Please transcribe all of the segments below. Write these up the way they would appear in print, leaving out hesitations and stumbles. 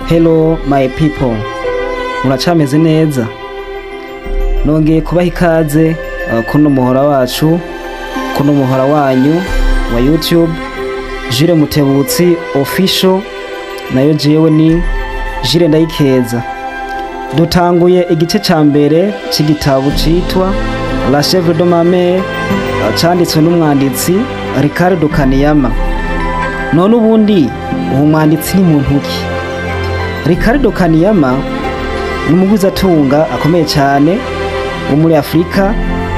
Hello my people, muracameze neza? Nongeye kubaha ikaze kuno muhora wacu, kuno muhora wanyu wa YouTube Jire Mutebutsi Official, nayo jewe ni Jire Ndayikeza. Dutanguye igice ca mbere c'igitabo citwa La Chèvre de ma mère, canditswe n'umwanditsi Ricardo Kaniyama. None ubundi uwo mwanditsi ni muntu ki? Ricardo Kaniyama ni umugwizatunga akomeye cyane wo muri Afurika,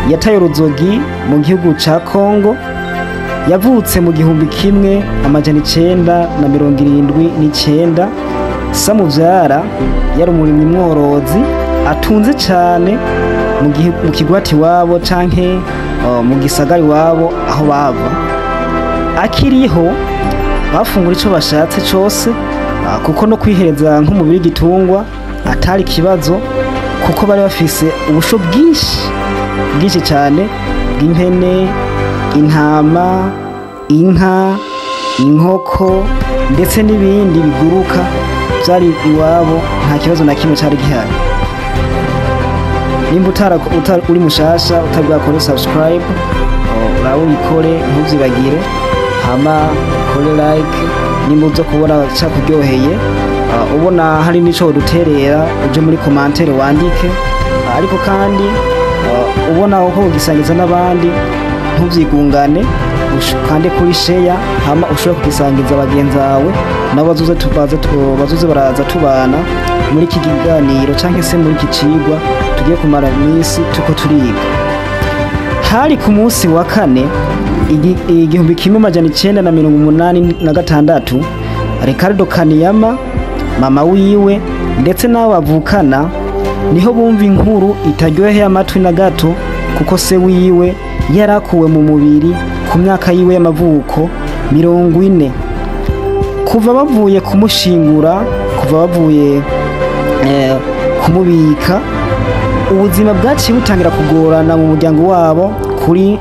yataye uruzogi mu gihugu ca Congo. Yavutse mu 1979. Samuvyara yari umurimyi mworozi atunze cyane mu kigwati wabo canke mu gisagari wabo aho bava. Akiriho bafungura ico bashatse cose, kuko no kwihereza nk'umubiri w'igitungwa atari kibazo, kuko bari bafise ubusho bwinshi bwinshi cyane bw'impene, intama, inka, inkoko ndetse n'ibindi biguruka byari iwabo, nta kibazo na kimwe cyari gihari. Nimba uri mushasha utabwakore subscribe, urabe ubikore, ntuvyibagire, hama ukore like nimba uza kubona cakuryoheye. Ubona hari n'ico woduterera, uje muri commentaire wandike. Ariko kandi ubona uko ugisangiza n'abandi, ntuvyigungane, ukande kuri share, hama ushobore kugisangiza bagenzi bawe, nabo bazoze baraza tubana muri iki kiganiro canke se muri iki cigwa tugiye kumara iminsi tuko turiga. Hari ku munsi wa kane 1986, Ricardo Kaniyama, mama wiwe ndetse n'abo bavukana niho bumva inkuru itaryoheye amatwi na gato, kuko se wiwe yarakuwe mu mubiri ku myaka yiwe y'amavuko 40. Kuva bavuye kumushingura, kuva bavuye kumubika, ubuzima bwaciye butangira kugorana mu muryango wabo kuri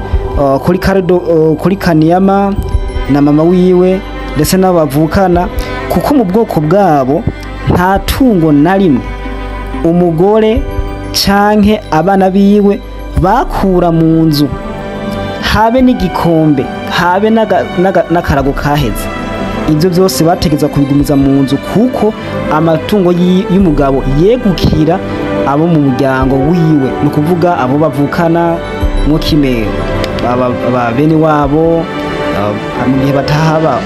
Cardo, kuri Kaniyama na mama wiwe ndetse n'abavukana, kuko mu bwoko bwabo nta tungo na rimwe umugore canke abana biwe bakura mu nzu, habe n'igikombe, habe n'akarago kaheze. Ibyo byose bategeza kubigumiza mu nzu, kuko amatungo y'umugabo yegukira abo mu muryango wiwe, ni ukuvuga abo bavukana nko kime ba bene wabo, mu gihe batahaba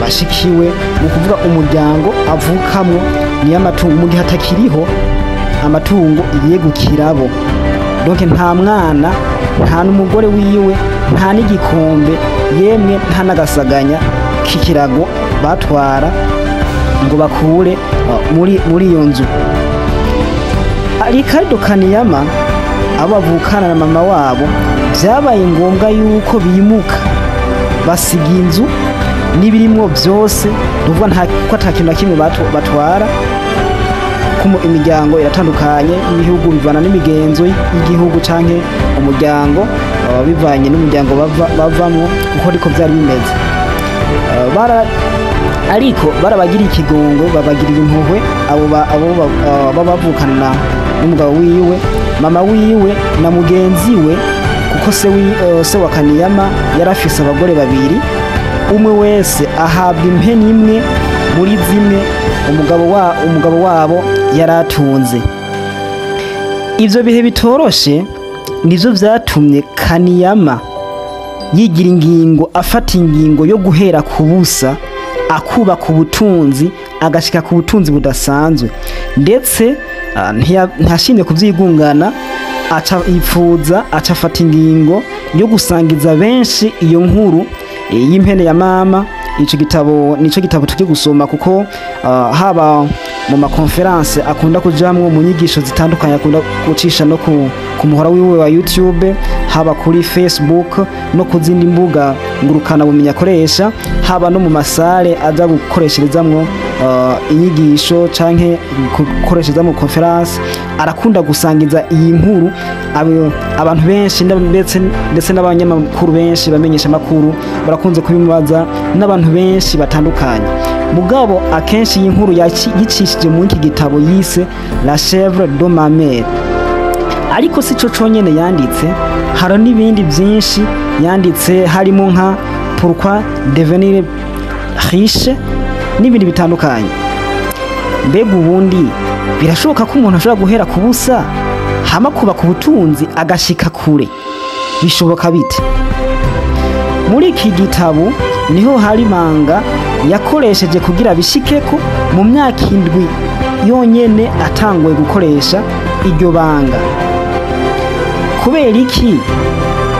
bashikiwe, ni ukuvuga umuryango avukamwo niyo amatungo. Mu gihe atakiriho amatungo yegukira abo. Donc nta mwana, nta n'umugore wiwe, nta n'igikombe, yemwe nta n'agasaganya k'ikirago batwara ngo bakure muri iyo nzu. Ricardo Kaniyama, abo bavukana na mama wabo, byabaye ngombwa yuko bimuka, basiga inzu n'ibirimwo byose, nuvuga nta ko ata kintu na kimwe batwara. Kuko imiryango iratandukanye, ibihugu bivana n'imigenzo y'igihugu canke umuryango, bivanye n'umuryango bavamwo, kuko ariko byari bimeze. Ariko barabagiriye ikigongo, babagirira impuhwe abo bavukana n'umugabo wiwe, mama wiwe na mugenzi we, kuko se wa Kaniyama yarafise abagore babiri, umwe wese ahabwa impene imwe muri zimwe umugabo wabo yaratunze. Ivyo bihe bitoroshe nivyo vyatumye Kaniyama yigira ingingo, afata ingingo yo guhera ku busa, akubaka ubutunzi, agashika ku butunzi budasanzwe. Ndetse ntashimye kuvyigungana, aca yipfuza, aca afata ingingo yo gusangiza benshi iyo nkuru y'impene ya mama. Ico gitabo nico gitabo tugiye gusoma, kuko haba mu makonferanse akunda kujamwo, mu nyigisho zitandukanye akunda gucisha no ku muhora wiwe wa YouTube, haba kuri Facebook no ku zindi mbuga ngurukana bumenyi akoresha, haba no mu masale aza gukoresherezamwo inyigisho canke gukoresherezamwo conference, arakunda gusangiza iyi nkuru abantu benshi, ndetse n'abanyamakuru benshi bamenyesha amakuru barakunze kubimubaza, n'abantu benshi batandukanye. Mugabo akenshi iyi nkuru yicishije muri iki gitabo yise La Chèvre de ma mère. Ariko si cyo conyene yanditse, hari n'ibindi byinshi yanditse, harimo nka Pourquoi devenir riche n'ibindi bitandukanye. Mbega ubundi birashoboka ko umuntu ashobora guhera ku busa hama kubaka ubutunzi agashika kure? Bishoboka bite? Muri iki gitabo niho hari manga yakoresheje kugira bishikeko mu myaka 7 yonyene atanguye gukoresha iryo banga. Kubera iki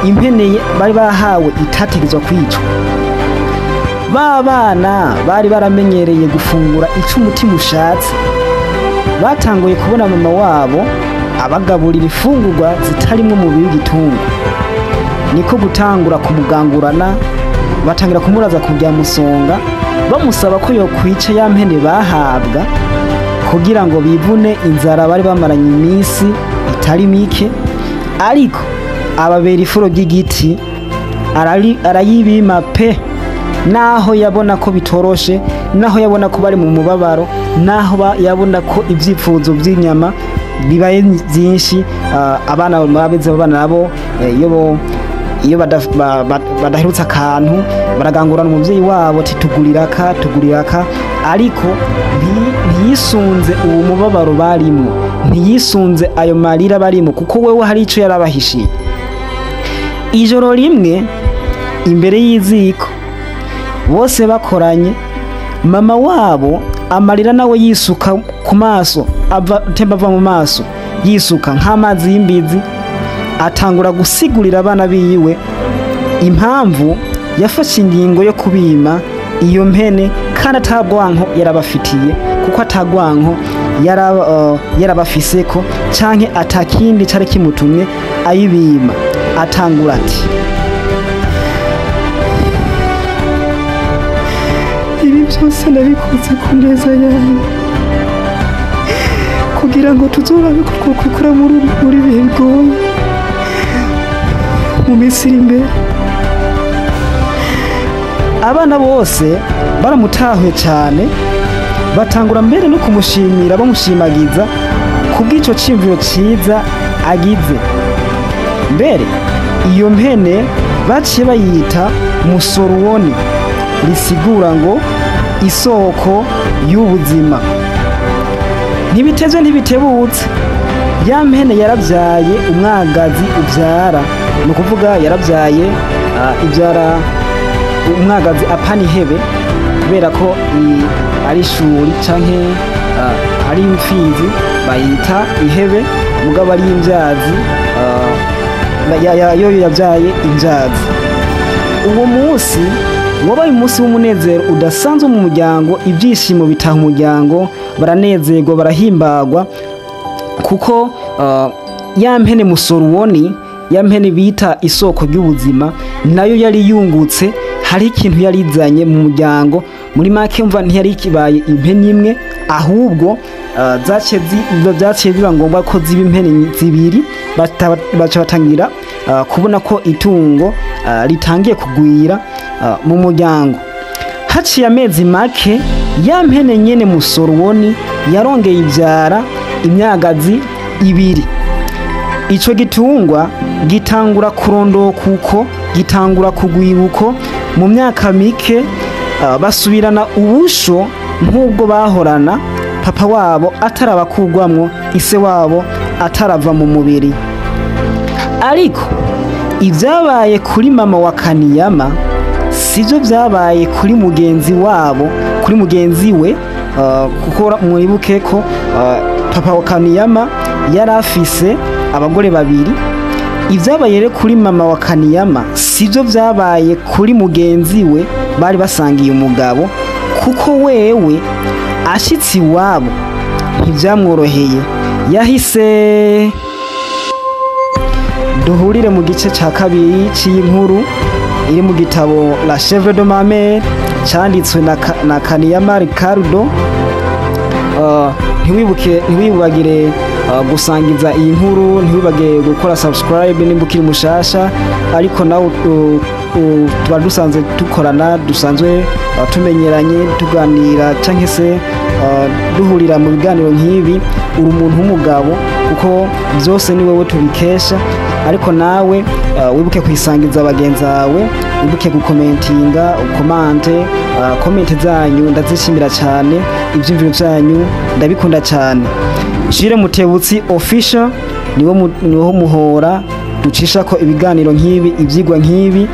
impene bari bahawe itategerezwa kwicwa? Ba bana bari baramenyereye gufungura ico umutima ushatse, batanguye kubona mama wabo abagaburira ifungurwa zitarimwo umubiri w'igitungwa, niko gutangura kumugangurana. Batangira kumuraza kujya musonga, bamusaba ko yokwica ya mpene bahabwa kugira ngo bivune inzara bari bamaranye iminsi itari mike. Ariko ababera ifuro ry'igiti, arayibima pe. Naho yabona ko bitoroshe, naho yabona ko bari mu mubabaro, naho yabona ko ibyifuzo by'inyama bibaye byinshi, abana babeze abana nabo iyo badaherutse akantu baragangurana umuvyeyi wabo ati tugurira ka. Ariko ntiyisunze uwo mubabaro barimo, ntiyisunze ayo marira barimo, kuko wewe hari ico yarabahishiye. Ijoro rimwe imbere y'iziko bose bakoranye, mama wabo amarira nawe yisuka ku maso, atemba ava mu maso yisuka nk'amazi y'imbizi, atangura gusigurira abana biwe impamvu yafashe ingingo yo kubima iyo mpene, kandi atagwanko yarabafitiye, kuko atagwanko yarabafiseko canke atakindi cari kimutumye ayibima. Atangura ati: ibi byose nabikoze ku neza yanyu kugira ngo tuzorabe ko twokwikura muri bihe bigoye mu minsi iri imbere. Abana bose baramutahuye cyane, batangura mbere no kumushimira, bamushimagiza kubw'ico cimviro ciza agize. Mbere iyo mpene baciye bayita Musoruwoni, risigura ngo isoko y'ubuzima. Ntibitezwe ntibitebutse, ya mpene yarabyaye umwagazi ubyara, ni ukuvuga yarabyaye ibyara umwagazi apana ihebe, kubera ko ari ishuri canke ari imfizi bayita ihebe, mugabo ari imbyazi, yoyo yabyaye imbyazi. Uwo munsi wabaye umunsi w'umunezero udasanzwe mu muryango, ibyishimo bitaha umuryango, baranezerwa barahimbagwa, kuko ya mpene Musoruwoni, ya mpene bita isoko ry'ubuzima, nayo yari yungutse, hari ikintu yarizanye mu muryango. Muri make mva ntiyari kibaye impene imwe, ahubwo byaciye biba ngombwa ko ziba impene zibiri. Baca batangira kubona ko itungo ritangiye kugwira mu muryango. Haciye amezi make, ya mpene nyene Musoruwoni yarongeye ibyara imyagazi 2. Ico gitungwa gitangura kurondoka uko, gitangura kugwira uko. Mu myaka mike basubirana ubusho nk'ubwo bahorana, papa wabo atarabakugwamwo, ise wabo atarava mu mubiri. Ariko ibyabaye kuri mama wa Kaniyama sivyo byabaye kuri mugenzi wabo, kuri mugenzi we, kuko mwibuke ko papa wa Kaniyama yari afise abagore babiri. Ibyabaye rero kuri mama wa Kaniyama sivyo byabaye kuri mugenzi we bari basangiye umugabo, kuko wewe ashitsi iwabo ntibyamworoheye, yahise. Duhurire mu gice ca kabiri cy'inkuru iri mu gitabo La Chèvre de ma mère canditswe na Kaniyama Ricardo. Ntiwibagire gusangiza iyi nkuru, ntiwibagire gukora subscribe nimba ukiri mushasha, ariko nawe tuba dusanzwe dukorana, dusanzwe tumenyeranye, tuganira cyangwa se duhurira mu biganiro nk'ibi, uri umuntu w'umugabo kuko byose ni wowe tubikesha. Ariko nawe wibuke kwisangiza bagenzi bawe, wibuke gukomentinga, ukomante. Comment zanyu ndazishimira cyane, ibyumviro byanyu ndabikunda cyane. Jire Mutebutsi Official niwo niwo muhora ducisha ko ibiganiro nk'ibi, ibyigwa nk'ibi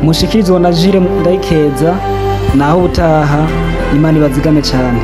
mushikirizwa na Jire Ndayikeza. Naho ubutaha, Imana ibazigame cyane.